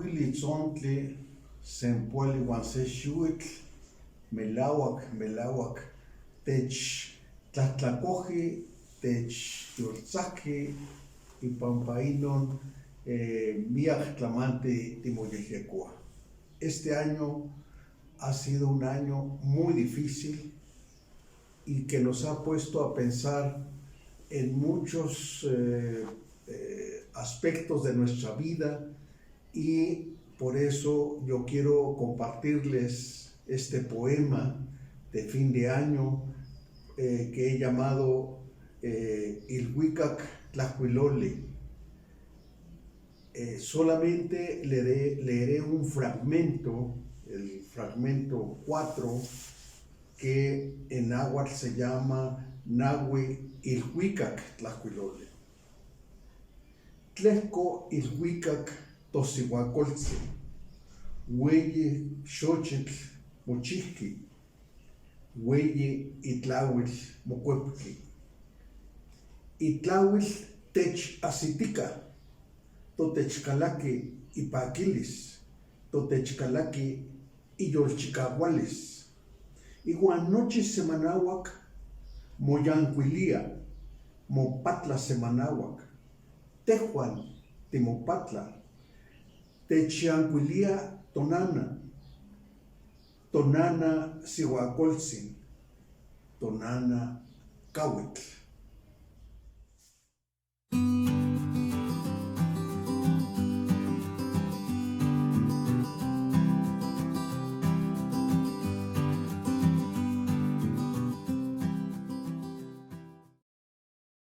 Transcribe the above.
Macuili tzontli, sempoali huan se xihuitl, melahuac, melahuac techtlajtlacoji, techyoltzajqui ipampa inon miyac tlamantli timoyejyecohuaj. Este año ha sido un año muy difícil y que nos ha puesto a pensar en muchos aspectos de nuestra vida y por eso yo quiero compartirles este poema de fin de año que he llamado Ilhuicac Tlajcuiloli. Solamente leeré un fragmento, el fragmento 4, que en náhuatl se llama Nahui Ilhuicac Tlajcuiloli. Tlejco ilhuicac tosihuacoltzi, hueyi xochitl mochijqui, hueyi itlahuil mocuepqui. Itlahuil techajsitica, totechcalaqui ipaquilis, totechcalaqui iyolchicahualis. Ihuan nochi semanahuac moyancuilía, mopatla semanahuac. Tejuan timopatla, techyancuilía tonana, tonana sihuacoltzin, tonana cahuitl.